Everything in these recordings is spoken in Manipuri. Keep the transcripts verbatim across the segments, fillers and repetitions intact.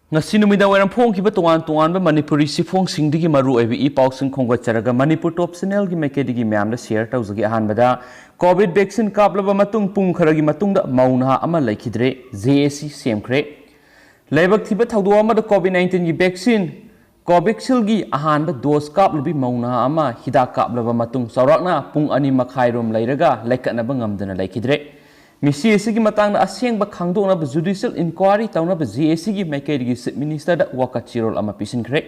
ꯉꯁꯤ ꯅꯨꯃꯤꯗꯥꯡ ꯋꯥꯏꯔꯝ ꯐꯣꯡꯈꯤꯕ ꯇꯣꯉꯥꯟ ꯇꯣꯉꯥꯟꯕ ꯃꯅꯤꯄꯨꯔꯤ ꯆꯦꯐꯣꯡꯁꯤꯡꯗꯒꯤ ꯃꯔꯨ ꯑꯣꯏꯕ ꯏ ꯄꯥꯎꯁꯤꯡ ꯈꯣꯝꯒꯠꯆꯔꯒ ꯃꯅꯤꯄꯨꯔ ꯇꯣꯞ ꯆꯦꯅꯦꯜꯒꯤ ꯃꯥꯏꯀꯩꯗꯒꯤ ꯃꯌꯥꯝꯗ ꯁꯤꯌꯔ ꯇꯧꯖꯒꯦ꯫ ꯑꯍꯥꯟꯕꯗ, ꯀꯣꯚꯤꯗ ꯚꯦꯛꯁꯤꯟ ꯀꯥꯞꯂꯕ ꯃꯇꯨꯡ ꯄꯨꯡ ꯈꯔꯒꯤ ꯃꯇꯨꯡꯗ ꯃꯧ ꯅꯍꯥ ꯑꯃ ꯂꯩꯈꯤꯗ꯭ꯔꯦ꯫ ꯖꯦ ꯑꯦ ꯁꯤ ꯁꯦꯝꯈ꯭ꯔꯦ꯫ ꯂꯥꯏꯕꯛ ꯊꯤꯕ ꯊꯧꯗꯣꯛ ꯑꯃꯗ ꯀꯣꯚꯤꯗ ꯅꯥꯏꯟꯇꯤꯟꯒꯤ ꯚꯦꯛꯁꯤꯟ ꯀꯣꯚꯤꯁꯤꯜꯒꯤ ꯑꯍꯥꯟꯕ ꯗꯣꯁ ꯀꯥꯞꯂꯨꯕꯤ ꯃꯧ ꯅꯍꯥ ꯑꯃ ꯍꯤꯗꯥꯛ ꯀꯥꯞꯂꯕ ꯃꯇꯨꯡ ꯆꯥꯎꯔꯥꯛꯅ ꯄꯨꯡ ꯑꯅꯤ ꯃꯈꯥꯏ ꯔꯣꯝ ꯂꯩꯔꯒ ꯂꯩꯀꯠꯅꯕ ꯉꯝꯗꯅ ꯂꯩꯈꯤꯗ꯭ꯔꯦ꯫ ꯃꯤꯁꯤ ꯑꯁꯤꯒꯤ ꯃꯇꯥꯡꯗ ꯑꯁꯦꯡꯕ ꯈꯪꯗꯣꯛꯅꯕ ꯖꯨꯗꯤꯁꯤꯌꯦꯜ ꯏꯟꯀ꯭ꯋꯥꯔꯤ ꯇꯧꯅꯕ ꯖꯦ ꯑꯦ ꯁꯤꯒꯤ ꯃꯥꯏꯀꯩꯗꯒꯤ ꯆꯤꯐ ꯃꯤꯅꯤꯁꯇꯔꯗ ꯋꯥꯀꯠ ꯆꯦꯔꯣꯜ ꯑꯃ ꯄꯤꯁꯤꯟꯈ꯭ꯔꯦ꯫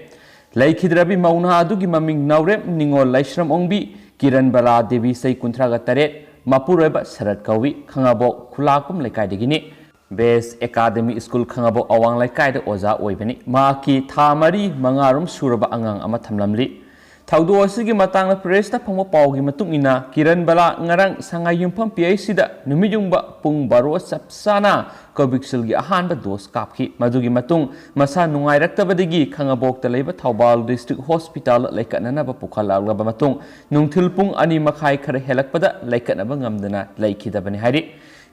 ꯂꯩꯈꯤꯗ꯭ꯔꯕꯤ ꯃꯧ ꯅꯍꯥ ꯑꯗꯨꯒꯤ ꯃꯃꯤꯡ ꯅꯥꯎꯔꯦꯝ ꯅꯤꯉꯣꯜ ꯂꯥꯏꯁ꯭ꯔꯝ ꯑꯣꯡꯕꯤ, ꯀꯤꯔꯟ ꯕꯂꯥ ꯗꯦꯕꯤ, ꯆꯍꯤ ꯀꯨꯟꯊ꯭ꯔꯥꯒ ꯇꯔꯦꯠ, ꯃꯄꯨꯔꯣꯏꯕ ꯁꯔꯠ ꯀꯧꯏ, ꯈꯥꯉꯕꯣꯛ ꯈꯨꯂꯥꯛꯄꯝ ꯂꯩꯀꯥꯏꯗꯒꯤꯅꯤ꯫ ꯕꯦꯁ ꯑꯦꯀꯥꯗꯃꯤ ꯁ꯭ꯀꯨꯜ ꯈꯥꯉꯕꯣꯛ ꯑꯋꯥꯡ ꯂꯩꯀꯥꯏꯗ ꯑꯣꯖꯥ ꯑꯣꯏꯕꯅꯤ꯫ ꯃꯍꯥꯛꯀꯤ ꯊꯥ ꯃꯔꯤ ꯃꯉꯥꯔꯣꯝ ꯁꯨꯔꯕ ꯑꯉꯥꯡ ꯑꯃ ꯊꯝꯂꯝꯂꯤ꯫ ꯊꯧꯗꯣꯛ ꯑꯁꯤꯒꯤ ꯃꯇꯥꯡꯗ ꯄ꯭ꯔꯦꯁꯇ ꯐꯪꯕ ꯄꯥꯎꯒꯤ ꯃꯇꯨꯡ ꯏꯟꯅ, ꯀꯤꯔꯟ ꯕꯂꯥ ꯉꯔꯥꯡ ꯁꯉꯥꯏ ꯌꯨꯝꯐꯝ ꯄꯤ ꯑꯩꯆ ꯁꯤꯗ ꯅꯨꯃꯤꯠ ꯌꯨꯡꯕ ꯄꯨꯡ ꯕꯥꯔꯣ ꯆꯞ ꯆꯥꯅ ꯀꯣꯚꯤꯁꯤꯜꯒꯤ ꯑꯍꯥꯟꯕ ꯗꯣꯁ ꯀꯥꯞꯈꯤ꯫ ꯃꯗꯨꯒꯤ ꯃꯇꯨꯡ ꯃꯁꯥ ꯅꯨꯡꯉꯥꯏꯔꯛꯇꯕꯗꯒꯤ ꯈꯥꯉꯕꯣꯛꯇ ꯂꯩꯕ ꯊꯧꯕꯥꯜ ꯗꯤꯁꯇ꯭ꯔꯤꯛ ꯍꯣꯁꯄꯤꯇꯥꯜꯗ ꯂꯩꯀꯠꯅꯅꯕ ꯄꯨꯈꯠꯂꯛꯂꯕ ꯃꯇꯨꯡ ꯅꯨꯡꯊꯤꯜ ꯄꯨꯡ ꯑꯅꯤ ꯃꯈꯥꯏ ꯈꯔ ꯍꯦꯜꯂꯛꯄꯗ ꯂꯩꯀꯠꯅꯕ ꯉꯝꯗꯅ ꯂꯩꯈꯤꯗꯕꯅꯤ ꯍꯥꯏꯔꯤ꯫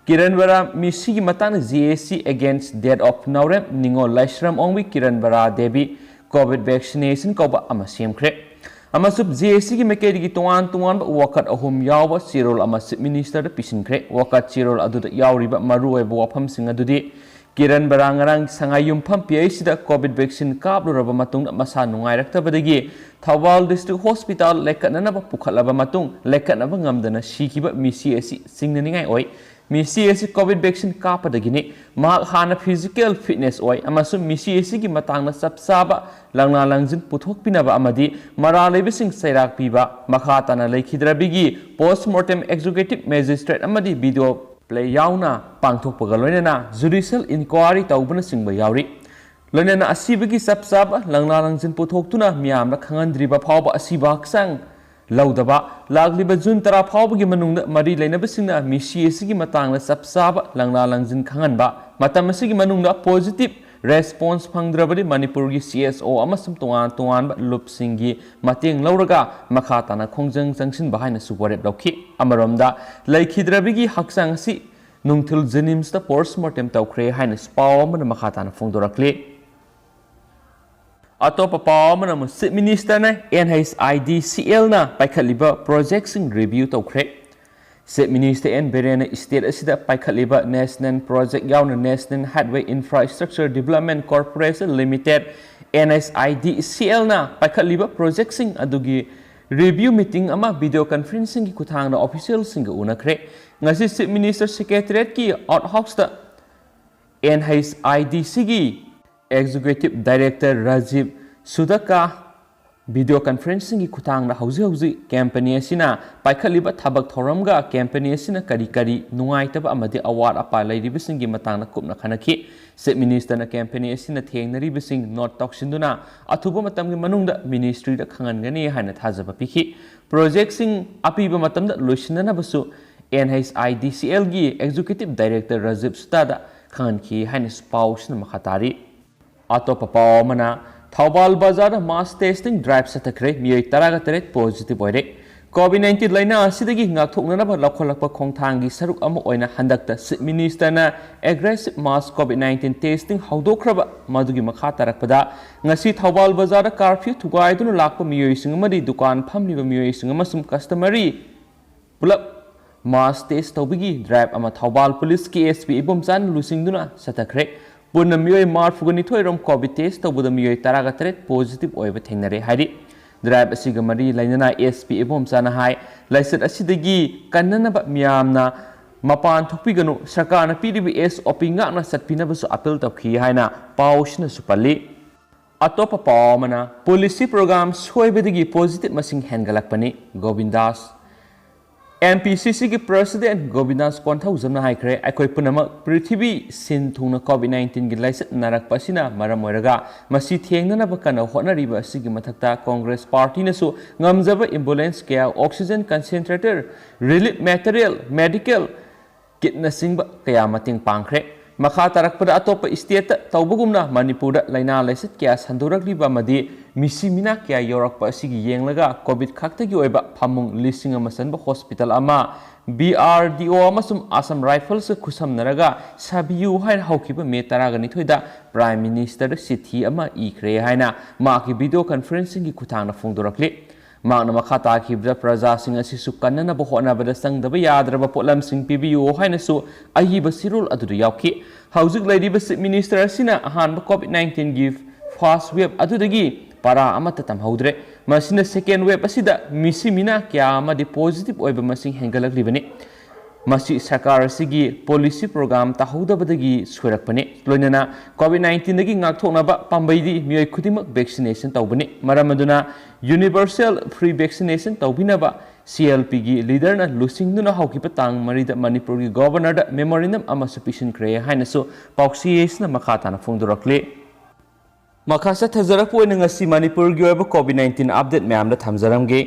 ꯀꯤꯔꯟ ꯕꯔꯥ ꯃꯤꯁꯤꯒꯤ ꯃꯇꯥꯡꯗ ꯖꯦ ꯑꯦ ꯁꯤ Against Death of ꯅꯥꯎꯔꯦꯝ ꯅꯤꯉꯣꯜ ꯂꯥꯏꯁ꯭ꯔꯝ ꯑꯣꯡꯕꯤ ꯀꯤꯔꯟ ꯕꯔꯥ ꯗꯦꯕꯤ ꯀꯣꯚꯤꯗ ꯚꯦꯛꯁꯤꯅꯦꯁꯟ ꯀꯧꯕ ꯑꯃ ꯁꯦꯝꯈ꯭ꯔꯦ꯫ ꯑꯃꯁꯨꯡ ꯖꯦ ꯑꯦ ꯁꯤꯒꯤ ꯃꯥꯏꯀꯩꯗꯒꯤ ꯇꯣꯉꯥꯟ ꯇꯣꯉꯥꯟꯕ ꯋꯥꯀꯠ ꯑꯍꯨꯝ ꯌꯥꯎꯕ ꯆꯦꯔꯣꯜ ꯑꯃ ꯆꯤꯐ ꯃꯤꯅꯤꯁꯇꯔꯗ ꯄꯤꯁꯤꯟꯈ꯭ꯔꯦ꯫ ꯋꯥꯀꯠ ꯆꯦꯔꯣꯜ ꯑꯗꯨꯗ ꯌꯥꯎꯔꯤꯕ ꯃꯔꯨꯑꯣꯏꯕ ꯋꯥꯐꯝꯁꯤꯡ ꯑꯗꯨꯗꯤ, ꯀꯤꯔꯟ ꯕꯔꯥ ꯉꯔꯥꯡ ꯁꯉꯥꯏ ꯌꯨꯝꯐꯝ ꯄꯤ ꯑꯩꯆ ꯁꯤꯗ ꯀꯣꯚꯤꯗ ꯚꯦꯛꯁꯤꯟ ꯀꯥꯞꯂꯨꯔꯕ ꯃꯇꯨꯡꯗ ꯃꯁꯥ ꯅꯨꯡꯉꯥꯏꯔꯛꯇꯕꯗꯒꯤ ꯊꯧꯕꯥꯜ ꯗꯤꯁꯇ꯭ꯔꯤꯛ ꯍꯣꯁꯄꯤꯇꯥꯜ ꯂꯩꯀꯠꯅꯅꯕ ꯄꯨꯈꯠꯂꯕ ꯃꯇꯨꯡ ꯂꯩꯀꯠꯅꯕ ꯉꯝꯗꯅ ꯁꯤꯈꯤꯕ ꯃꯤꯁꯤ ꯑꯁꯤ ꯆꯤꯡꯅꯅꯤꯡꯉꯥꯏ ꯑꯣꯏ꯫ ꯃꯤꯁꯤ ꯑꯁꯤ ꯀꯣꯚꯤꯗ ꯚꯦꯛꯁꯤꯟ ꯀꯥꯞꯄꯗꯒꯤꯅꯤ꯫ ꯃꯍꯥꯛ ꯍꯥꯟꯅ ꯐꯤꯖꯤꯀꯦꯜ ꯐꯤꯠꯅꯦꯁ ꯑꯣꯏ ꯑꯃꯁꯨꯡ ꯃꯤꯁꯤ ꯑꯁꯤꯒꯤ ꯃꯇꯥꯡꯗ ꯆꯞ ꯆꯥꯕ ꯂꯪꯂꯥ ꯂꯪꯖꯤꯟ ꯄꯨꯊꯣꯛꯄꯤꯅꯕ ꯑꯃꯗꯤ ꯃꯔꯥꯜ ꯂꯩꯕꯁꯤꯡ ꯆꯩꯔꯥꯛ ꯄꯤꯕ, ꯃꯈꯥ ꯇꯥꯅ ꯂꯩꯈꯤꯗ꯭ꯔꯕꯤꯒꯤ ꯄꯣꯁꯃꯣꯔꯇꯦꯝ ꯑꯦꯛꯖꯤꯀ꯭ꯌꯨꯇꯤꯚ ꯃꯦꯖꯤꯁꯇ꯭ꯔꯦꯠ ꯑꯃꯗꯤ ꯚꯤꯗꯤꯑꯣ ꯄ꯭ꯂꯦ ꯌꯥꯎꯅ ꯄꯥꯡꯊꯣꯛꯄꯒ ꯂꯣꯏꯅꯅ ꯖꯨꯗꯤꯁꯤꯌꯦꯜ ꯏꯟꯀ꯭ꯋꯥꯔꯤ ꯇꯧꯕꯅꯆꯤꯡꯕ ꯌꯥꯎꯔꯤ꯫ ꯂꯣꯏꯅꯅ ꯑꯁꯤꯕꯒꯤ ꯆꯞ ꯆꯥꯕ ꯂꯪꯂꯥ ꯂꯪꯖꯤꯟ ꯄꯨꯊꯣꯛꯇꯨꯅ ꯃꯤꯌꯥꯝꯗ ꯈꯪꯍꯟꯗ꯭ꯔꯤꯕ ꯐꯥꯎꯕ ꯑꯁꯤꯕ ꯍꯛꯆꯥꯡ ꯂꯧꯗꯕ, ꯂꯥꯛꯂꯤꯕ ꯖꯨꯟ ꯇꯔꯥ ꯐꯥꯎꯕꯒꯤ ꯃꯅꯨꯡꯗ ꯃꯔꯤ ꯂꯩꯅꯕꯁꯤꯡꯅ ꯃꯤꯁꯤ ꯑꯁꯤꯒꯤ ꯃꯇꯥꯡꯗ ꯆꯞ ꯆꯥꯕ ꯂꯪꯂꯥ ꯂꯪꯖꯤꯟ ꯈꯪꯍꯟꯕ, ꯃꯇꯝ ꯑꯁꯤꯒꯤ ꯃꯅꯨꯡꯗ ꯄꯣꯖꯤꯇꯤꯚ ꯔꯦꯁꯄꯣꯟꯁ ꯐꯪꯗ꯭ꯔꯕꯗꯤ ꯃꯅꯤꯄꯨꯔꯒꯤ ꯁꯤ ꯑꯦꯁ ꯑꯣ ꯑꯃꯁꯨꯡ ꯇꯣꯉꯥꯟ ꯇꯣꯉꯥꯟꯕ ꯂꯨꯞꯁꯤꯡꯒꯤ ꯃꯇꯦꯡ ꯂꯧꯔꯒ ꯃꯈꯥ ꯇꯥꯅ ꯈꯣꯡꯖꯪ ꯆꯪꯁꯤꯟꯕ ꯍꯥꯏꯅꯁꯨ ꯋꯥꯔꯦꯞ ꯂꯧꯈꯤ꯫ ꯑꯃꯔꯣꯝꯗ, ꯂꯩꯈꯤꯗ꯭ꯔꯕꯤꯒꯤ ꯍꯛꯆꯥꯡ ꯑꯁꯤ ꯅꯨꯡꯊꯤꯜ ꯖꯦꯅꯤꯝꯁꯇ ꯄꯣꯁꯃꯣꯔꯇꯦꯝ ꯇꯧꯈ꯭ꯔꯦ ꯍꯥꯏꯅꯁꯨ ꯄꯥꯎ ꯑꯃꯅ ꯃꯈꯥ ꯇꯥꯅ ꯐꯣꯡꯗꯣꯔꯛꯂꯤ꯫ ꯑꯇꯣꯞꯄ ꯄꯥꯎ ꯑꯃꯅ ꯑꯃꯨꯛ Chief Ministerꯅ NHIDCLꯅ ꯄꯥꯏꯈꯠꯂꯤꯕ projectꯁꯤꯡ review ꯇꯧꯈ꯭ꯔꯦ꯫ Chief Minister N Birenꯅ state ꯑꯁꯤꯗ ꯄꯥꯏꯈꯠꯂꯤꯕ national project ꯌꯥꯎꯅ National Highway Infrastructure Development Corporation Limited, NHIDCLꯅ ꯄꯥꯏꯈꯠꯂꯤꯕ projectꯁꯤꯡ ꯑꯗꯨꯒꯤ review meeting ꯑꯃ video conferencingꯒꯤ ꯈꯨꯠꯊꯥꯡꯗ officialꯁꯤꯡꯒ ꯎꯅꯈ꯭ꯔꯦ꯫ ꯉꯁꯤ Chief Minister Secretariatꯀꯤ Out Houseꯇ NHIDCꯒꯤ Executive Director Rajiv Sudhakar video conferencingꯒꯤ ꯈꯨꯠꯊꯥꯡꯗ ꯍꯧꯖꯤꯛ ꯍꯧꯖꯤꯛ company ꯑꯁꯤꯅ ꯄꯥꯏꯈꯠꯂꯤꯕ ꯊꯕꯛ ꯊꯧꯔꯝꯒ company ꯑꯁꯤꯅ ꯀꯔꯤ ꯀꯔꯤ ꯅꯨꯡꯉꯥꯏꯇꯕ ꯑꯃꯗꯤ ꯑꯋꯥꯠ ꯑꯄꯥ ꯂꯩꯔꯤꯕꯁꯤꯡꯒꯤ ꯃꯇꯥꯡꯗ ꯀꯨꯞꯅ ꯈꯟꯅꯈꯤ꯫ Chief Ministerꯅ company ꯑꯁꯤꯅ ꯊꯦꯡꯅꯔꯤꯕꯁꯤꯡ note ꯇꯧꯁꯤꯟꯗꯨꯅ ꯑꯊꯨꯕ ꯃꯇꯝꯒꯤ ꯃꯅꯨꯡꯗ ministryꯗ ꯈꯪꯍꯟꯒꯅꯤ ꯍꯥꯏꯅ ꯊꯥꯖꯕ ꯄꯤꯈꯤ꯫ Projectꯁꯤꯡ ꯑꯄꯤꯕ ꯃꯇꯝꯗ ꯂꯣꯏꯁꯤꯟꯅꯅꯕꯁꯨ NHIDCLꯒꯤ Executive Director Rajiv Sudhakar ꯈꯪꯍꯟꯈꯤ ꯍꯥꯏꯅꯁꯨ ꯄꯥꯎꯁꯤꯅ ꯃꯈꯥ ꯇꯥꯔꯤ꯫ ꯑꯇꯣꯞꯄ ꯄꯥꯎ ꯑꯃꯅ, ꯊꯧꯕꯥꯜ ꯕꯖꯥꯔꯗ mass testing drive ꯆꯠꯊꯈ꯭ꯔꯦ꯫ ꯃꯤꯑꯣꯏ ꯇꯔꯥꯒ ꯇꯔꯦꯠ positive ꯑꯣꯏꯔꯦ꯫ COVID nineteen ꯂꯥꯏꯅꯥ ꯑꯁꯤꯗꯒꯤ ꯉꯥꯛꯊꯣꯛꯅꯅꯕ ꯂꯧꯈꯠꯂꯛꯄ ꯈꯣꯡꯊꯥꯡꯒꯤ ꯁꯔꯨꯛ ꯑꯃ ꯑꯣꯏꯅ ꯍꯟꯗꯛꯇ Chief Ministerꯅ aggressive mass COVID nineteen testing ꯍꯧꯗꯣꯛꯈ꯭ꯔꯕ ꯃꯗꯨꯒꯤ ꯃꯈꯥ ꯇꯥꯔꯛꯄꯗ ꯉꯁꯤ ꯊꯧꯕꯥꯜ ꯕꯖꯥꯔꯗ curfew ꯊꯨꯒꯥꯏꯗꯨꯅ ꯂꯥꯛꯄ ꯃꯤꯑꯣꯏꯁꯤꯡ ꯑꯃꯗꯤ ꯗꯨꯀꯥꯟ ꯐꯝꯂꯤꯕ ꯃꯤꯑꯣꯏꯁꯤꯡ ꯑꯃꯁꯨꯡ customary ꯄꯨꯂꯞ mass test ꯇꯧꯕꯒꯤ drive ꯑꯃ ꯊꯧꯕꯥꯜ policeꯀꯤ SP ꯏꯕꯣꯝꯆꯥꯅ ꯂꯨꯆꯤꯡꯗꯨꯅ ꯆꯠꯊꯈ꯭ꯔꯦ꯫ ꯄꯨꯟꯅ ꯃꯤꯑꯣꯏ ꯃꯔꯤꯐꯨꯒ ꯅꯤꯊꯣꯏ ꯔꯣꯝ COVID test ꯇꯧꯕꯗ ꯃꯤꯑꯣꯏ ꯇꯔꯥꯒ ꯇꯔꯦꯠ positive ꯑꯣꯏꯕ ꯊꯦꯡꯅꯔꯦ ꯍꯥꯏꯔꯤ꯫ Drive ꯑꯁꯤꯒ ꯃꯔꯤ ꯂꯩꯅꯅ SP ꯏꯕꯣꯝꯆꯥꯅ ꯍꯥꯏ, ꯂꯥꯏꯆꯠ ꯑꯁꯤꯗꯒꯤ ꯀꯟꯅꯅꯕ ꯃꯤꯌꯥꯝꯅ ꯃꯄꯥꯟ ꯊꯣꯛꯄꯤꯒꯅꯨ, ꯁꯔꯀꯥꯔꯅ ꯄꯤꯔꯤꯕ SOP ꯉꯥꯛꯅ ꯆꯠꯄꯤꯅꯕꯁꯨ appeal ꯇꯧꯈꯤ ꯍꯥꯏꯅ ꯄꯥꯎꯁꯤꯅꯁꯨ ꯄꯜꯂꯤ꯫ ꯑꯇꯣꯞꯄ ꯄꯥꯎ ꯑꯃꯅ, policy program ꯁꯣꯏꯕꯗꯒꯤ positive ꯃꯁꯤꯡ ꯍꯦꯟꯒꯠꯂꯛꯄꯅꯤ, ꯒꯣꯕꯤꯟ ꯗꯥꯁ꯫ MPCCꯒꯤ president ꯒꯣꯕꯤꯟ ꯗꯥꯁ ꯀꯣꯟꯊꯧꯖꯝꯅ ꯍꯥꯏꯈ꯭ꯔꯦ, ꯑꯩꯈꯣꯏ ꯄꯨꯝꯅꯃꯛ ꯄ꯭ꯔꯤꯊꯤꯕꯤ ꯁꯤꯟ ꯊꯨꯡꯅ COVID nineteenꯒꯤ ꯂꯥꯏꯆꯠ ꯅꯥꯔꯛꯄ ꯑꯁꯤꯅ ꯃꯔꯝ ꯑꯣꯏꯔꯒ ꯃꯁꯤ ꯊꯦꯡꯅꯅꯕ ꯀꯟꯅ ꯍꯣꯠꯅꯔꯤꯕ ꯑꯁꯤꯒꯤ ꯃꯊꯛꯇ Congress partyꯅꯁꯨ ꯉꯝꯖꯕ ambulance ꯀꯌꯥ, oxygen concentrator, relief material, medical kitꯅꯆꯤꯡꯕ ꯀꯌꯥ ꯃꯇꯦꯡ ꯄꯥꯡꯈ꯭ꯔꯦ꯫ ꯃꯈꯥ ꯇꯥꯔꯛꯄꯗ, ꯑꯇꯣꯞꯄ ꯏꯁꯇꯦꯠꯇ ꯇꯧꯕꯒꯨꯝꯅ ꯃꯅꯤꯄꯨꯔꯗ ꯂꯥꯏꯅꯥ ꯂꯥꯏꯆꯠ ꯀꯌꯥ ꯁꯟꯗꯣꯔꯛꯂꯤꯕ ꯑꯃꯗꯤ ꯃꯤꯁꯤ ꯃꯤꯅꯥ ꯀꯌꯥ ꯌꯧꯔꯛꯄ ꯑꯁꯤꯒꯤ ꯌꯦꯡꯂꯒ ꯀꯣꯚꯤꯗ ꯈꯛꯇꯒꯤ ꯑꯣꯏꯕ ꯐꯃꯨꯡ ꯂꯤꯁꯤꯡ ꯑꯃ ꯆꯟꯕ ꯍꯣꯁꯄꯤꯇꯥꯜ ꯑꯃ ꯕꯤ ꯑꯥꯔ ꯗꯤ ꯑꯣ ꯑꯃꯁꯨꯡ ꯑꯁꯥꯝ ꯔꯥꯏꯐꯜꯁꯀ ꯈꯨꯠꯁꯝꯅꯔꯒ ꯁꯥꯕꯤꯌꯨ ꯍꯥꯏꯅ ꯍꯧꯈꯤꯕ ꯃꯦ ꯇꯔꯥꯒ ꯅꯤꯊꯣꯏꯗ ꯄ꯭ꯔꯥꯏꯝ ꯃꯤꯅꯤꯁꯇꯔꯗ ꯆꯤꯊꯤ ꯑꯃ ꯏꯈ꯭ꯔꯦ ꯍꯥꯏꯅ ꯃꯍꯥꯛꯀꯤ ꯚꯤꯗꯤꯑꯣ ꯀꯟꯐꯔꯦꯟꯁꯤꯡꯒꯤ ꯈꯨꯠꯊꯥꯡꯗ ꯐꯣꯡꯗꯣꯔꯛꯂꯤ꯫ ꯃꯍꯥꯛꯅ ꯃꯈꯥ ꯇꯥꯈꯤꯕꯗ, ꯄ꯭ꯔꯖꯥꯁꯤꯡ ꯑꯁꯤꯁꯨ ꯀꯟꯅꯅꯕ ꯍꯣꯠꯅꯕꯗ ꯆꯪꯗꯕ ꯌꯥꯗ꯭ꯔꯕ ꯄꯣꯠꯂꯝꯁꯤꯡ ꯄꯤꯕꯤꯌꯨ ꯍꯥꯏꯅꯁꯨ ꯑꯏꯕ ꯆꯦꯔꯣꯜ ꯑꯗꯨꯗ ꯌꯥꯎꯈꯤ꯫ ꯍꯧꯖꯤꯛ ꯂꯩꯔꯤꯕ ꯆꯤꯐ ꯃꯤꯅꯤꯁꯇꯔ ꯑꯁꯤꯅ ꯑꯍꯥꯟꯕ ꯀꯣꯚꯤꯗ ꯅꯥꯏꯟꯇꯤꯟꯒꯤ ꯐꯥꯔꯁ ꯋꯦꯕ ꯑꯗꯨꯗꯒꯤ ꯄꯔꯥ ꯑꯃꯠꯇ ꯇꯝꯍꯧꯗ꯭ꯔꯦ꯫ ꯃꯁꯤꯅ ꯁꯦꯀꯦꯟ ꯋꯦꯕ ꯑꯁꯤꯗ ꯃꯤꯁꯤ ꯃꯤꯅꯥ ꯀꯌꯥ ꯑꯃꯗꯤ ꯄꯣꯖꯤꯇꯤꯚ ꯑꯣꯏꯕ ꯃꯁꯤꯡ ꯍꯦꯟꯒꯠꯂꯛꯂꯤꯕꯅꯤ꯫ ꯃꯁꯤ ꯁꯔꯀꯥꯔ ꯑꯁꯤꯒꯤ ꯄꯣꯂꯤꯁꯤ ꯄ꯭ꯔꯣꯒ꯭ꯔꯥꯝ ꯇꯥꯍꯧꯗꯕꯗꯒꯤ ꯁꯣꯏꯔꯛꯄꯅꯤ꯫ ꯂꯣꯏꯅꯅ ꯀꯣꯚꯤꯗ ꯅꯥꯏꯟꯇꯤꯟꯗꯒꯤ ꯉꯥꯛꯊꯣꯛꯅꯕ ꯄꯥꯝꯕꯩꯗꯤ ꯃꯤꯑꯣꯏ ꯈꯨꯗꯤꯡꯃꯛ ꯚꯦꯛꯁꯤꯅꯦꯁꯟ ꯇꯧꯕꯅꯤ꯫ ꯃꯔꯝ ꯑꯗꯨꯅ ꯌꯨꯅꯤꯚꯔꯁꯦꯜ ꯐ꯭ꯔꯤ ꯚꯦꯛꯁꯤꯅꯦꯁꯟ ꯇꯧꯕꯤꯅꯕ ꯁꯤ ꯑꯦꯜ ꯄꯤꯒꯤ ꯂꯤꯗꯔꯅ ꯂꯨꯆꯤꯡꯗꯨꯅ ꯍꯧꯈꯤꯕ ꯇꯥꯡ ꯃꯔꯤꯗ ꯃꯅꯤꯄꯨꯔꯒꯤ ꯒꯣꯚꯔꯅꯔꯗ ꯃꯦꯃꯣꯔꯦꯟꯗꯝ ꯑꯃꯁꯨ ꯄꯤꯁꯤꯟꯈ꯭ꯔꯦ ꯍꯥꯏꯅꯁꯨ ꯄꯥꯎꯆꯦ ꯑꯁꯤꯅ ꯃꯈꯥ ꯇꯥꯅ ꯐꯣꯡꯗꯣꯔꯛꯂꯤ꯫ ꯃꯈꯥ ꯆꯠꯊꯖꯔꯛꯄ ꯑꯣꯏꯅ ꯉꯁꯤ ꯃꯅꯤꯄꯨꯔꯒꯤ ꯑꯣꯏꯕ ꯀꯣꯚꯤꯗ ꯅꯥꯏꯟꯇꯤꯟ ꯑꯞꯗꯦꯠ ꯃꯌꯥꯝꯗ ꯊꯝꯖꯔꯝꯒꯦ꯫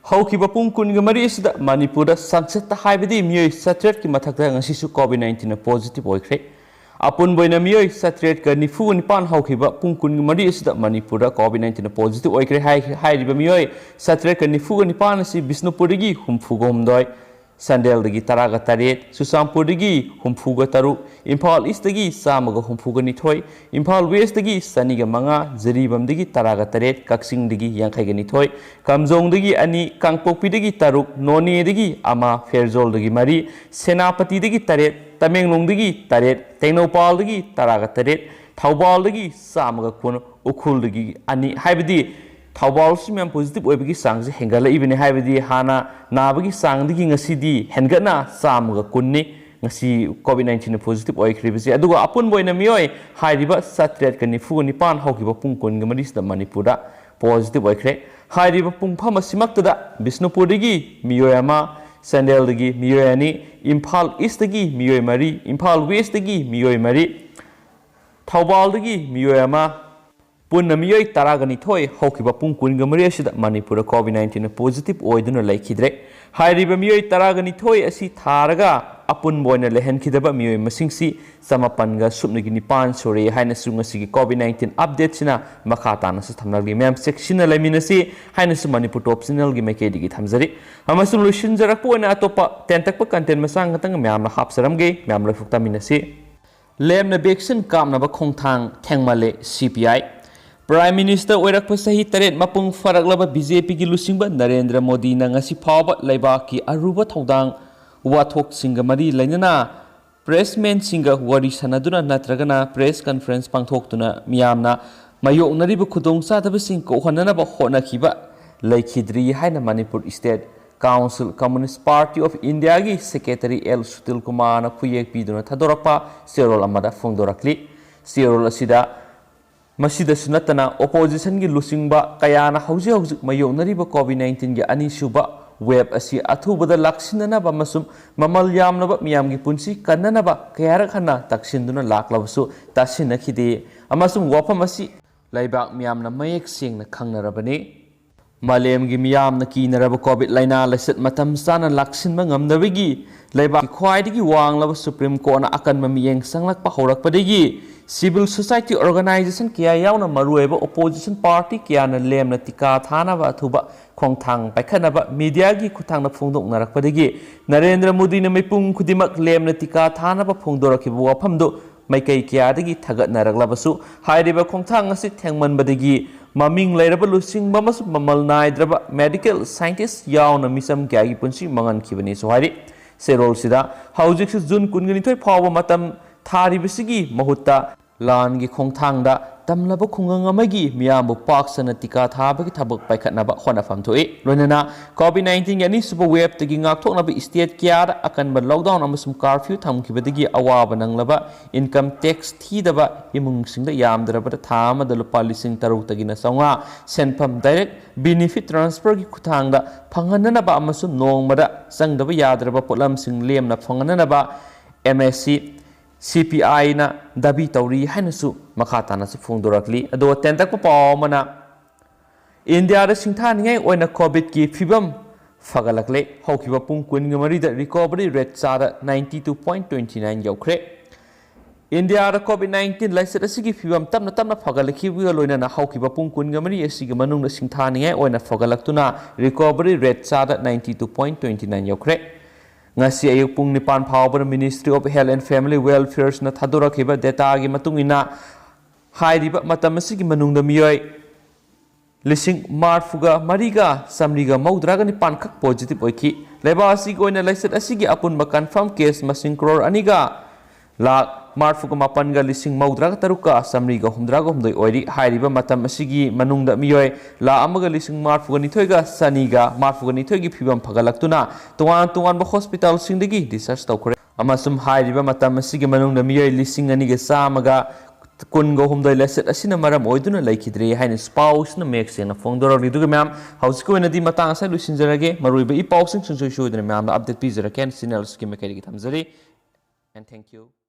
ꯍꯧꯈꯤꯕ ꯄꯨꯡ ꯀꯨꯟꯒ ꯃꯔꯤ ꯑꯁꯤꯗ ꯃꯅꯤꯄꯨꯔꯗ ꯆꯥꯡꯆꯠꯇ ꯍꯥꯏꯕꯗꯤ ꯃꯤꯑꯣꯏ ꯆꯥꯇ꯭ꯔꯦꯠꯀꯤ ꯃꯊꯛꯇ ꯉꯁꯤꯁꯨ ꯀꯣꯚꯤꯗ ꯅꯥꯏꯟꯇꯤꯟꯅ ꯄꯣꯖꯤꯇꯤꯚ ꯑꯣꯏꯈ꯭ꯔꯦ꯫ ꯑꯄꯨꯟꯕ ꯑꯣꯏꯅ ꯃꯤꯑꯣꯏ ꯆꯥꯇ꯭ꯔꯦꯠꯀ ꯅꯤꯐꯨꯒ ꯅꯤꯄꯥꯟ ꯍꯧꯈꯤꯕ ꯄꯨꯡ ꯀꯨꯟꯒ ꯃꯔꯤ ꯑꯁꯤꯗ ꯃꯅꯤꯄꯨꯔꯗ ꯀꯣꯚꯤꯗ ꯅꯥꯏꯟꯇꯤꯟꯅ ꯄꯣꯖꯤꯇꯤꯚ ꯑꯣꯏꯈ꯭ꯔꯦ꯫ ꯍꯥꯏ-, ꯍꯥꯏꯔꯤꯕ ꯃꯤꯑꯣꯏ ꯆꯥꯇ꯭ꯔꯦꯠꯀ ꯅꯤꯐꯨꯒ ꯅꯤꯄꯥꯟ ꯑꯁꯤ ꯕꯤꯁꯅꯨꯄꯨꯔꯗꯒꯤ ꯍꯨꯝꯐꯨꯒ ꯍꯨꯝꯗꯣꯏ, ꯆꯥꯟꯗꯦꯜꯗꯒꯤ ꯇꯔꯥꯒ ꯇꯔꯦꯠ, ꯆꯨꯔꯆꯥꯟꯄꯨꯔꯗꯒꯤ ꯍꯨꯝꯐꯨꯒ ꯇꯔꯨꯛ, ꯏꯝꯐꯥꯜ ꯏꯁꯇꯒꯤ ꯆꯥꯝꯃꯒ ꯍꯨꯝꯐꯨꯒ ꯅꯤꯊꯣꯏ, ꯏꯝꯐꯥꯜ ꯋꯦꯁꯇꯒꯤ ꯆꯅꯤꯒ ꯃꯉꯥ, ꯖꯤꯔꯤꯕꯥꯝꯗꯒꯤ ꯇꯔꯥꯒ ꯇꯔꯦꯠ, ꯀꯛꯆꯤꯡꯗꯒꯤ ꯌꯥꯡꯈꯩꯒ ꯅꯤꯊꯣꯏ, ꯀꯥꯝꯖꯣꯡꯗꯒꯤ ꯑꯅꯤ, ꯀꯥꯡꯄꯣꯛꯄꯤꯗꯒꯤ ꯇꯔꯨꯛ, ꯅꯣꯅꯦꯗꯒꯤ ꯑꯃ, ꯐꯦꯔꯖꯣꯜꯗꯒꯤ ꯃꯔꯤ, ꯁꯦꯅꯥꯄꯇꯤꯗꯒꯤ ꯇꯔꯦꯠ, ꯇꯃꯦꯡꯂꯣꯡꯗꯒꯤ ꯇꯔꯦꯠ, ꯇꯦꯡꯅꯧꯄꯥꯜꯗꯒꯤ ꯇꯔꯥꯒ ꯇꯔꯦꯠ, ꯊꯧꯕꯥꯜꯗꯒꯤ ꯆꯥꯝꯃꯒ ꯀꯨꯟ, ꯎꯈ꯭ꯔꯨꯜꯗꯒꯤ ꯑꯅꯤ, ꯍꯥꯏꯕꯗꯤ ꯊꯧꯕꯥꯜꯁꯨ ꯃꯌꯥꯝ ꯄꯣꯖꯤꯇꯤꯚ ꯑꯣꯏꯕꯒꯤ ꯆꯥꯡꯁꯦ ꯍꯦꯟꯒꯠꯂꯛꯏꯕꯅꯤ꯫ ꯍꯥꯏꯕꯗꯤ ꯍꯥꯟꯅ ꯅꯥꯕꯒꯤ ꯆꯥꯡꯗꯒꯤ ꯉꯁꯤꯗꯤ ꯍꯦꯟꯒꯠꯅ ꯆꯥꯝꯃꯒ ꯀꯨꯟꯅꯤ ꯉꯁꯤ ꯀꯣꯚꯤꯗ ꯅꯥꯏꯟꯇꯤꯟꯅ ꯄꯣꯖꯤꯇꯤꯚ ꯑꯣꯏꯈ꯭ꯔꯤꯕꯁꯦ꯫ ꯑꯗꯨꯒ ꯑꯄꯨꯟꯕ ꯑꯣꯏꯅ ꯃꯤꯑꯣꯏ ꯍꯥꯏꯔꯤꯕ ꯆꯥꯇ꯭ꯔꯦꯠꯀ ꯅꯤꯐꯨꯒ ꯅꯤꯄꯥꯟ ꯍꯧꯈꯤꯕ ꯄꯨꯡ ꯀꯨꯟꯒ ꯃꯔꯤꯁꯤꯗ ꯃꯅꯤꯄꯨꯔꯗ ꯄꯣꯖꯤꯇꯤꯚ ꯑꯣꯏꯈ꯭ꯔꯦ꯫ ꯍꯥꯏꯔꯤꯕ ꯄꯨꯡꯐꯝ ꯑꯁꯤꯃꯛꯇꯗ ꯕꯤꯁꯅꯨꯄꯨꯔꯗꯒꯤ ꯃꯤꯑꯣꯏ ꯑꯃ, ꯆꯥꯟꯗꯦꯜꯗꯒꯤ ꯃꯤꯑꯣꯏ ꯑꯅꯤ, ꯏꯝꯐꯥꯜ ꯏꯁꯇꯒꯤ ꯃꯤꯑꯣꯏ ꯃꯔꯤ, ꯏꯝꯐꯥꯜ ꯋꯦꯁꯇꯒꯤ ꯃꯤꯑꯣꯏ ꯃꯔꯤ, ꯊꯧꯕꯥꯜꯗꯒꯤ ꯃꯤꯑꯣꯏ ꯑꯃ, ꯄꯨꯟꯅ ꯃꯤꯑꯣꯏ ꯇꯔꯥꯒ ꯅꯤꯊꯣꯏ ꯍꯧꯈꯤꯕ ꯄꯨꯡ ꯀꯨꯟꯒ ꯃꯔꯤ ꯑꯁꯤꯗ ꯃꯅꯤꯄꯨꯔꯗ ꯀꯣꯚꯤꯗ ꯅꯥꯏꯟꯇꯤꯟꯅ ꯄꯣꯖꯤꯇꯤꯚ ꯑꯣꯏꯗꯨꯅ ꯂꯩꯈꯤꯗ꯭ꯔꯦ꯫ ꯍꯥꯏꯔꯤꯕ ꯃꯤꯑꯣꯏ ꯇꯔꯥꯒ ꯅꯤꯊꯣꯏ ꯑꯁꯤ ꯊꯥꯔꯒ ꯑꯄꯨꯟꯕ ꯑꯄꯨꯟꯕ ꯑꯣꯏꯅ ꯂꯩꯍꯟꯈꯤꯗꯕ ꯃꯤꯑꯣꯏ ꯃꯁꯤꯡꯁꯤ ꯆꯃꯥꯄꯟꯒ ꯁꯨꯞꯅꯒꯤ ꯅꯤꯄꯥꯟ ꯁꯨꯔꯦ ꯍꯥꯏꯅꯁꯨ ꯉꯁꯤꯒꯤ COVID nineteen updateꯁꯤꯅ ꯃꯈꯥ ꯇꯥꯅꯁꯨ ꯊꯝꯂꯛꯂꯤ꯫ ꯃꯌꯥꯝ ꯆꯦꯛꯁꯤꯟꯅ ꯂꯩꯃꯤꯟꯅꯁꯤ ꯍꯥꯏꯅꯁꯨ ꯃꯅꯤꯄꯨꯔ ꯇꯣꯞ ꯆꯦꯅꯦꯜꯒꯤ ꯃꯥꯏꯀꯩꯗꯒꯤ ꯊꯝꯖꯔꯤ꯫ ꯑꯃꯁꯨꯡ ꯂꯣꯏꯁꯤꯟꯖꯔꯛꯄ ꯑꯣꯏꯅ ꯑꯇꯣꯞꯄ ꯇꯦꯟꯇꯛꯄ content ꯃꯆꯥ ꯈꯛꯇꯪ ꯃꯌꯥꯝꯅ ꯍꯥꯞꯆꯔꯝꯒꯦ꯫ ꯃꯌꯥꯝ ꯂꯣꯏꯐꯥꯎ ꯇꯥꯃꯤꯟꯅꯁꯤ꯫ ꯂꯦꯝꯅ vaccine ꯀꯥꯞꯅꯕ ꯈꯣꯡꯊꯥꯡ ꯊꯦꯡꯃꯜꯂꯦ, CPI꯫ Prime Minister ꯑꯣꯏꯔꯛꯄ ꯆꯍꯤ ꯇꯔꯦꯠ ꯃꯄꯨꯡ ꯐꯥꯔꯛꯂꯕ BJPꯒꯤ ꯂꯨꯆꯤꯡꯕ ꯅꯔꯦꯟꯗ꯭ꯔ ꯃꯣꯗꯤꯅ ꯉꯁꯤ ꯐꯥꯎꯕ ꯂꯩꯕꯥꯛꯀꯤ ꯑꯔꯨꯕ ꯊꯧꯗꯥꯡ ꯋꯥꯊꯣꯛꯁꯤꯡꯒ ꯃꯔꯤ ꯂꯩꯅꯅ pressmanꯁꯤꯡꯒ ꯋꯥꯔꯤ ꯁꯥꯟꯅꯗꯨꯅ ꯅꯠꯇ꯭ꯔꯒꯅ press conference ꯄꯥꯡꯊꯣꯛꯇꯨꯅ ꯃꯤꯌꯥꯝꯅ ꯃꯥꯌꯣꯛꯅꯔꯤꯕ ꯈꯨꯗꯣꯡꯆꯥꯗꯕꯁꯤꯡ ꯀꯣꯛꯍꯟꯅꯅꯕ ꯍꯣꯠꯅꯈꯤꯕ ꯂꯩꯈꯤꯗ꯭ꯔꯤ ꯍꯥꯏꯅ Manipur State Council Communist Party of Indiaꯒꯤ Secretary ꯑꯦꯜ ꯁꯨꯇꯤꯜ ꯀꯨꯃꯥꯔꯅ ꯈꯨꯌꯦꯛ ꯄꯤꯗꯨꯅ ꯊꯥꯗꯣꯔꯛꯄ ꯆꯦꯔꯣꯜ ꯑꯃꯗ ꯐꯣꯡꯗꯣꯔꯛꯂꯤ꯫ ꯆꯦꯔꯣꯜ ꯑꯁꯤꯗ ꯃꯁꯤꯗꯁꯨ ꯅꯠꯇꯅ oppositionꯒꯤ ꯂꯨꯆꯤꯡꯕ ꯀꯌꯥꯅ ꯍꯧꯖꯤꯛ ꯍꯧꯖꯤꯛ ꯃꯥꯌꯣꯛꯅꯔꯤꯕ COVID nineteenꯒꯤ ꯑꯅꯤꯁꯨꯕ wave ꯑꯁꯤ ꯑꯊꯨꯕꯗ ꯂꯥꯛꯁꯤꯟꯅꯅꯕ ꯑꯃꯁꯨꯡ ꯃꯃꯜ ꯌꯥꯝꯂꯕ ꯃꯤꯌꯥꯝꯒꯤ ꯄꯨꯟꯁꯤ ꯀꯟꯅꯅꯕ ꯀꯌꯥꯔꯛ ꯍꯟꯅ ꯇꯛꯁꯤꯟꯗꯨꯅ ꯂꯥꯛꯂꯕꯁꯨ ꯇꯥꯁꯤꯟꯅꯈꯤꯗꯦ ꯑꯃꯁꯨꯡ ꯋꯥꯐꯝ ꯑꯁꯤ ꯂꯩꯕꯥꯛ ꯃꯤꯌꯥꯝꯅ ꯃꯌꯦꯛ ꯁꯦꯡꯅ ꯈꯪꯅꯔꯕꯅꯤ꯫ ꯃꯥꯂꯦꯝꯒꯤ ꯃꯤꯌꯥꯝꯅ ꯀꯤꯅꯔꯕ COVID ꯂꯥꯏꯅꯥ ꯂꯥꯏꯆꯠ ꯃꯇꯝ ꯆꯥꯅ ꯂꯥꯛꯁꯤꯟꯕ ꯉꯝꯗꯕꯒꯤ ꯂꯩꯕꯥꯛꯀꯤ ꯈ꯭ꯋꯥꯏꯗꯒꯤ ꯋꯥꯡꯂꯕ Supreme Courtꯅ ꯑꯀꯟꯕ ꯃꯤꯠꯌꯦꯡ ꯆꯪꯂꯛꯄ ꯍꯧꯔꯛꯄꯗꯒꯤ civil society organization ꯀꯌꯥ ꯌꯥꯎꯅ ꯃꯔꯨꯑꯣꯏꯕ opposition party ꯀꯌꯥꯅ ꯂꯦꯝꯅ ꯇꯤꯀꯥ ꯊꯥꯅꯕ ꯑꯊꯨꯕ ꯈꯣꯡꯊꯥꯡ ꯄꯥꯏꯈꯠꯅꯕ mediaꯒꯤ ꯈꯨꯠꯊꯥꯡꯗ ꯐꯣꯡꯗꯣꯛꯅꯔꯛꯄꯗꯒꯤ ꯅꯔꯦꯟꯗ꯭ꯔ ꯃꯣꯗꯤꯅ ꯃꯤꯄꯨꯝ ꯈꯨꯗꯤꯡꯃꯛ ꯂꯦꯝꯅ ꯇꯤꯀꯥ ꯊꯥꯅꯕ ꯐꯣꯡꯗꯣꯔꯛꯈꯤꯕ ꯋꯥꯐꯝꯗꯨ ꯃꯥꯏꯀꯩ ꯀꯌꯥꯗꯒꯤ ꯊꯥꯒꯠꯅꯔꯛꯂꯕꯁꯨ, ꯍꯥꯏꯔꯤꯕ ꯈꯣꯡꯊꯥꯡ ꯑꯁꯤ ꯊꯦꯡꯃꯟꯕꯗꯒꯤ ꯃꯃꯤꯡ ꯂꯩꯔꯕ ꯂꯨꯆꯤꯡꯕ ꯑꯃꯁꯨꯡ ꯃꯃꯜ ꯅꯥꯏꯗ꯭ꯔꯕ medical scientist ꯌꯥꯎꯅ ꯃꯤꯆꯝ ꯀꯌꯥꯒꯤ ꯄꯨꯟꯁꯤ ꯃꯥꯡꯍꯟꯈꯤꯕꯅꯤꯁꯨ ꯍꯥꯏꯔꯤ꯫ ꯆꯦꯔꯣꯜꯁꯤꯗ ꯍꯧꯖꯤꯛꯁꯨ ꯖꯨꯟ ꯀꯨꯟꯒ ꯅꯤꯊꯣꯏ ꯐꯥꯎꯕ ꯃꯇꯝ ꯊꯥꯔꯤꯕꯁꯤꯒꯤ ꯃꯍꯨꯠꯇ ꯂꯥꯟꯒꯤ ꯈꯣꯡꯊꯥꯡꯗ ꯇꯝꯂꯕ ꯈꯨꯡꯒꯪ ꯑꯃꯒꯤ ꯃꯤꯌꯥꯝꯕꯨ ꯄꯥꯛ ꯁꯟꯅ ꯇꯤꯀꯥ ꯊꯥꯕꯒꯤ ꯊꯕꯛ ꯄꯥꯏꯈꯠꯅꯕ ꯍꯣꯠꯅꯐꯝ ꯊꯣꯛꯏ꯫ ꯂꯣꯏꯅꯅ COVID nineteenꯒꯤ ꯑꯅꯤꯁꯨꯕ waveꯇꯒꯤ ꯉꯥꯛꯊꯣꯛꯅꯕ state ꯀꯌꯥꯗ ꯑꯀꯟꯕ lockdown ꯑꯃꯁꯨꯡ curfew ꯊꯝꯈꯤꯕꯗꯒꯤ ꯑꯋꯥꯕ ꯅꯪꯂꯕ income tax ꯊꯤꯗꯕ ꯏꯃꯨꯡꯁꯤꯡꯗ ꯌꯥꯝꯗ꯭ꯔꯕꯗ ꯊꯥ ꯑꯃꯗ ꯂꯨꯄꯥ ꯂꯤꯁꯤꯡ ꯇꯔꯨꯛꯇꯒꯤꯅ ꯆꯥꯝꯃꯉꯥ ꯁꯦꯟꯐꯝ direct benefit transferꯒꯤ ꯈꯨꯠꯊꯥꯡꯗ ꯐꯪꯍꯟꯅꯅꯕ ꯑꯃꯁꯨꯡ ꯅꯣꯡꯃꯗ ꯆꯪꯗꯕ ꯌꯥꯗ꯭ꯔꯕ ꯄꯣꯠꯂꯝꯁꯤꯡ ꯂꯦꯝꯅ ꯐꯪꯍꯟꯅꯅꯕ MSC CPIꯅ ꯗꯥꯕꯤ ꯇꯧꯔꯤ ꯍꯥꯏꯅꯁꯨ ꯃꯈꯥ ꯇꯥꯅꯁꯨ ꯐꯣꯡꯗꯣꯔꯛꯂꯤ꯫ ꯑꯗꯨꯒ ꯇꯦꯟꯇꯛꯄ ꯄꯥꯎ ꯑꯃꯅ, ꯏꯟꯗꯤꯌꯥꯗ ꯁꯤꯡꯊꯥꯅꯤꯡꯉꯥꯏ ꯑꯣꯏꯅ COVIDꯀꯤ ꯐꯤꯕꯝ ꯐꯒꯠꯂꯛꯂꯦ꯫ ꯍꯧꯈꯤꯕ ꯄꯨꯡ ꯀꯨꯟꯒ ꯃꯔꯤꯗ recovery rate ꯆꯥꯗ ninety two point twenty nine ꯌꯧꯈ꯭ꯔꯦ꯫ ꯏꯟꯗꯤꯌꯥꯗ COVID nineteen ꯂꯥꯏꯆꯠ ꯑꯁꯤꯒꯤ ꯐꯤꯕꯝ ꯇꯞꯅ ꯇꯞꯅ ꯐꯒꯠꯂꯛꯈꯤꯕꯒ ꯂꯣꯏꯅꯅ ꯍꯧꯈꯤꯕ ꯄꯨꯡ ꯀꯨꯟꯒ ꯃꯔꯤ ꯑꯁꯤꯒꯤ ꯃꯅꯨꯡꯗ ꯁꯤꯡꯊꯥꯅꯤꯡꯉꯥꯏ ꯑꯣꯏꯅ ꯐꯒꯠꯂꯛꯇꯨꯅ recovery rate ꯆꯥꯗ ninety two point twenty nine ꯌꯧꯈ꯭ꯔꯦ꯫ ꯉꯁꯤ ꯑꯌꯨꯛ ꯄꯨꯡ ꯅꯤꯄꯥꯟ ꯐꯥꯎꯕꯗ Ministry of Health and Family Welfareꯅ ꯊꯥꯗꯣꯔꯛꯈꯤꯕ dataꯒꯤ ꯃꯇꯨꯡ ꯏꯟꯅ ꯍꯥꯏꯔꯤꯕ ꯃꯇꯝ ꯑꯁꯤꯒꯤ ꯃꯅꯨꯡꯗ ꯃꯤꯑꯣꯏ ꯂꯤꯁꯤꯡ ꯃꯔꯤꯐꯨꯒ ꯃꯔꯤꯒ ꯆꯥꯃꯔꯤꯒ ꯃꯧꯗ꯭ꯔꯥꯒ ꯅꯤꯄꯥꯟ ꯈꯛ positive ꯑꯣꯏꯈꯤ꯫ ꯂꯩꯕꯥꯛ ꯑꯁꯤꯒꯤ ꯑꯣꯏꯅ ꯂꯥꯏꯆꯠ ꯑꯁꯤꯒꯤ ꯑꯄꯨꯟꯕ confirm case ꯃꯁꯤꯡ ꯀ꯭ꯔꯣꯔ ꯑꯅꯤꯒ ꯂꯥꯈ ꯃꯔꯤꯐꯨꯒ ꯃꯥꯄꯟꯒ ꯂꯤꯁꯤꯡ ꯃꯧꯗ꯭ꯔꯥꯒ ꯇꯔꯨꯛꯀ ꯆꯥꯃꯔꯤꯒ ꯍꯨꯝꯗ꯭ꯔꯥꯒ ꯍꯨꯝꯗꯣꯏ ꯑꯣꯏꯔꯤ꯫ ꯍꯥꯏꯔꯤꯕ ꯃꯇꯝ ꯑꯁꯤꯒꯤ ꯃꯅꯨꯡꯗ ꯃꯤꯑꯣꯏ ꯂꯥꯈ ꯑꯃꯒ ꯂꯤꯁꯤꯡ ꯃꯔꯤꯐꯨꯒ ꯅꯤꯊꯣꯏꯒ ꯆꯥꯅꯤꯒ ꯃꯔꯤꯐꯨꯒ ꯅꯤꯊꯣꯏꯒꯤ ꯐꯤꯕꯝ ꯐꯒꯠꯂꯛꯇꯨꯅ ꯇꯣꯉꯥꯟ ꯇꯣꯉꯥꯟꯕ hospitalꯁꯤꯡꯗꯒꯤ discharge ꯇꯧꯈ꯭ꯔꯦ꯫ ꯑꯃꯁꯨꯡ ꯍꯥꯏꯔꯤꯕ ꯃꯇꯝ ꯑꯁꯤꯒꯤ ꯃꯅꯨꯡꯗ ꯃꯤꯑꯣꯏ ꯂꯤꯁꯤꯡ ꯑꯅꯤꯒ ꯆꯥꯝꯃꯒ ꯀꯨꯟꯒ ꯍꯨꯝꯗꯣꯏ ꯂꯥꯏꯆꯠ ꯑꯁꯤꯅ ꯃꯔꯝ ꯑꯣꯏꯗꯨꯅ ꯂꯩꯈꯤꯗ꯭ꯔꯦ ꯍꯥꯏꯅ ꯄꯥꯎꯁꯤꯅ ꯃꯌꯦꯛ ꯁꯦꯡꯅ ꯐꯣꯡꯗꯣꯔꯛꯂꯤ꯫ ꯑꯗꯨꯒ ꯃꯌꯥꯝ, ꯍꯧꯖꯤꯛꯀꯤ ꯑꯣꯏꯅꯗꯤ ꯃꯇꯥꯡ ꯑꯁꯤꯗ ꯂꯣꯏꯁꯤꯟꯖꯔꯒꯦ꯫ ꯃꯔꯨꯑꯣꯏꯕ ꯏ ꯄꯥꯎꯁꯤꯡ ꯁꯨꯡꯁꯣꯏ ꯁꯣꯏꯗꯅ ꯃꯌꯥꯝꯗ update ꯄꯤꯖꯔꯛꯀꯦ ꯍꯥꯏꯅ channel ꯑꯁꯤꯒꯤ ꯃꯥꯏꯀꯩꯗꯒꯤ ꯊꯝꯖꯔꯤ꯫ And thank you.